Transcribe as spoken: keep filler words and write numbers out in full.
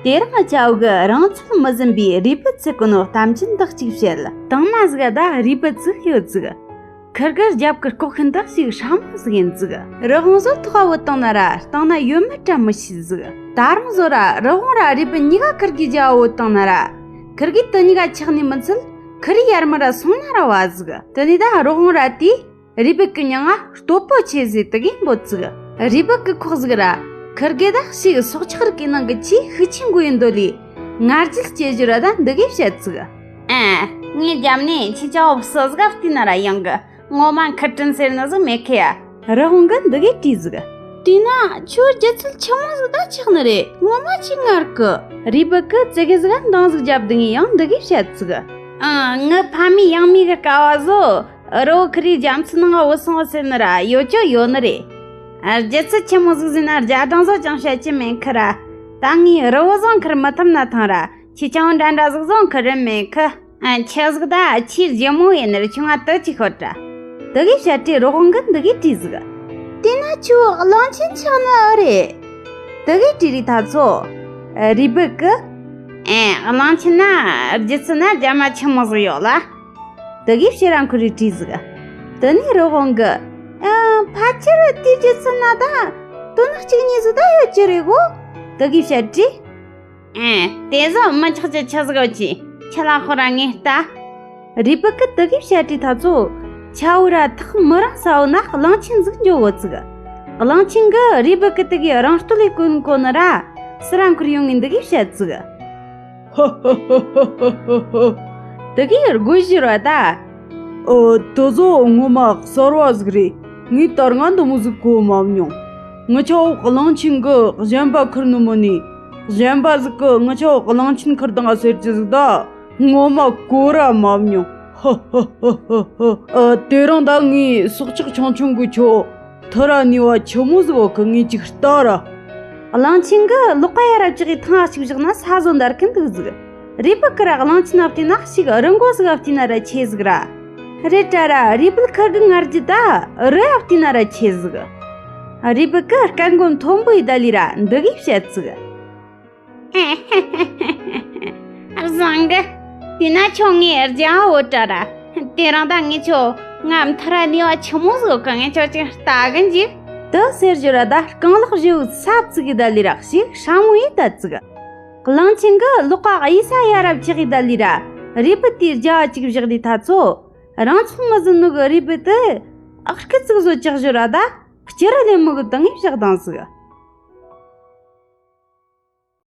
དེ་རིང་ཆའོ་གིས་རང་ཚོད་མི་ཟིན་པའི་རུས་སྦལ་བཙུགས་གོ་ནོ་གཏམ་རྒྱུད་འདི་གཅིག་བཤད། དང་ན་ཟིག་ད་རུས་སྦལ་བཙུགས་ཡོད་ཟིག། ཁིར་གི་རྒྱབ་ཀྱི་ལྐོག་ཤུན་འདི་ཞིག་སྲ་མོ་ཟིག་ཡིན་ཟིག། རི་བོང་བཟོ་ཐོག་བུད་བཏང་ན་ར་སྟེང་ན་ཡོད་མེད་ར་མི་ཤེས་ཟིག། ད་རུང་བཟོ་ར་རི་བོང་ར་རུས་སྦལ་གཉིས་ཀ་ཁིར་གི་རྒྱབ་བུད་བཏང་ན་ར། ཁིར་གིས་དེ་གཉིས་ཀ་ཆག་ནི་མི་ཚད། ཁིར་ཡར་མར་ར་སོང་ན་ར་བ་ཟིག། དེ་ནས་ད་རི་བོང་ར་དེས་རུས་སྦལ་གི་མྱིང་ང་སྟོབས་པོ་ཆེ་ཟེར་དེ་གི་འབོད་ཟིག། རུས་སྦལ་གི་ཁོག་ཟིག་ར། ཁིར་གེ་ད་ཞིག་སྲོག་ཆགས་རིགས་ཀྱི་ནང་གི་ཆེས་ཤུགས་ཆེན་པོ་ཡིན་འདོད་ལས། ང་རྒྱལ་སྐྱེ་རྒྱུ་ར་ད་འདི་གི་བཤད་ཟིག། ཨ། ངའི་རྒྱབ་ནས་ཁྱེད་ཅག་བུ་སོ་ཟིག་བལྟས་ན་ར་ཡོང་གི། ངོ་མ་ཁིར་དྲིན་ཟེར་ནི་ཟིག་མེད་ཁི་ཡ། རི་བོང་གིས་འདི་གི་དྲིས་ཟིག། དེས་ན་ཁྱོད་རྒྱུ་ཚད་ཆི་མོ་ཟིག་ད་ཆགས་ནི་རེད། ངོ་མ་ཆེས་ངར་གི། རུས་སྦལ་གིས་ཙི་གེ་ཟིག་འདང་ཟིག་བརྒྱབ་དེ་ངས་ཡང་འདི་གི་བཤད་ཟིག། ཨང་། ངའི་ཕ་མེས་ཡང་མེས་གི་སྐལ་བ་བཟོ། རི་བོ་ཁིར་རྒྱ་མཚོའི་ནང་ང་བུད་སོང་ཟེར་ནི་ར་ཡོད་ཅོ་ཡོད་ནི་རེད། རྒྱུ་ཚད་ཆི་མོ་ཟིག་ཟེར་ན་རྒྱ་སྦྲང་བཟོ་ཅང་བཤད་ཀྱི་མེད་ཁི་ར། ད་ངས་རི་བོ་བཟང་ཁིར་མི་ཐུབ་ན་ཐང་ར། ཁྱེད་ཅང་འདྲ་འདྲ་ཟིག་བཟང་ཁི་རེད་མེད་ཁི། ཨ། ཆི་ཟིག་ད་ཆེས་ལྗིད་མོ་ཡིན་ནི་རེད། ཁྱོད་ང་དེ་ཅིག་ཤོད་དྲ། དེ་གི་བཤད་དུས་རི་བོང་གིས་འདི་གི་དྲིས་ཟིག། དེས་ན་ཁྱོད་གླང་ཆེན་ཆགས་ནི་ཨེ་རེད། དེ་གི་དྲིས་རི་ཐ་ཚོ། རུས་སྦལ་གིས། ཨེ། གླང་ཆེན་ན་རྒྱུ་ཚད་ན་རྒྱ་མ་ཆི་མོ་ཟིག་ཡོད་ལ། དེ་གི་ཕྱིར་ར་ཁོ་རེ་དྲིས་ཟིག། དེ་ནས་རི་བོང་གིས། ཨ། ཕལ་ཆེར་དེའི་རྒྱུ་ཚད་ན་ད་ཏོན་གཅིག་གཉིས་ཟིག་ད་ཡོད་ཀྱི་རེད་གོ། དེ་གི་བཤད་དུས། ཨེ། དེ་ཟོ་མི་ཆགས་ཀྱི་ཆི་ཟིག་ཡོད་ཀྱི། ཁྱེད་ལ་ཁོ་ར་ངས་ལྟ། རུས་སྦལ་གིས་དེ་གི་བཤད་དུས་ཐ་ཚོ། ཆའོ་ར་ཐག་མི་རིང་ས་བོ་ན་གླང་ཆེན་ཟིག་འགྱོ་གོ་ཟིག། གླང་ཆེན་གིས་རུས་སྦལ་གི་དེ་གི་རང་སྟོད་ལས་གོན་གོ་ནི་ར། སི་ར་ཁུར་ཡོང་ངས་འདི་གི་བཤད་ཟིག། དེ་གི་དགོད་བཞིན་ར་ད། ཨོ། དེ་ཟོ་ངོ་མ་གསར་བ་ཟིག་རེད། ངས་ད་སྔ་འདི་མོ་ཟིག་གོ་མ་མྱོང་། ངི་ཆའོ་གླང་ཆེན་གིས་གཞན་པ་ཁུར་ནི་མིན་ནི། གཞན་པ་ཟིག་གིས་ངི་ཆའོ་གླང་ཆེན་ཁུར་དང་ཟེར་རྒྱུ་ཟིག་ད། ངོ་མ་གོ་ར་མ་མྱོང་། ཧ་ཧ་ཧ་ཧ་ཧ། ཨ། དེ་རིང་ད་ངས་སྲོག་ཆགས་ཆུང་ཆུང་གི་ཁྱོ་ཐུ་ར་ནི་བ་ཆི་མོ་ཟིག་ཡོད་གི། ངས་ཅིག་ལྟ་ར། གླང་ཆེན་གིས་ལག་པ་ཡར་ར་བཀྱགས་གི་ཐང་ང་ཅིག་བཞག་ན་ས་བཟོ་འདར་གིན་འདུག་ཟིག། རུས་སྦལ་གིས་ར་གླང་ཆེན་ན་བལྟས་ན་ཞིག་རི་མགོ་ཟིག་ག་བལྟས་ན་ར་ཆེ་ཟིག་ར། རེད་དྲ་ར་རུས་སྦལ་ཁིར་གི་ངར་རྒྱུ་ད་རི་ཡ་བལྟས་ན་ར་ཆེ་ཟིག། རུས་སྦལ་གིས་སྐད་མགོ་མཐོན་པོ་ཡེ་ད་ལི་ར་འདི་གི་བཤད་ཟིག། བཟང་གི། དེས་ན་ཁྱོད་ངའི་རྒྱབ་བ་བུད་དྲ་ར། དེ་རིང་ད་ངས་ཁྱོ་ང་མཐུ་ར་ནུས་པ་ཆི་མོ་ཟིག་ཡོད་གི། ངས་ཁྱོ་ཅིག་ལྟ་གི་འཇུག། དེ་ཟེར་ཞོར་ར་ད་རྐང་ལག་བཞི་བོ་ས་བཙུགས་གི་ད་ལི་ར་ཞིག་སྲ་མོ་ཡེ་ད་ཟིག། གླང་ཆེན་གིས་ལག་པ་གཡས་ས་ཡར་ར་བཀྱགས་གི་ད་ལི་ར། རུས་སྦལ་དེའི་རྒྱབ་བ་ཅིག་བཞག་དུས་ཐ་ཚོ། རང་ཚོད་མི་ཟིན་ནོ་གི་རུས་སྦལ་དེ། ཨག་སྐད་ཅིག་བཟོ་བཀྱགས་ཞོར་ར་ད། སྐྱུ་རུ་ལེན་མི་གི་དང་ངས་བཞག་དང་ཟིག།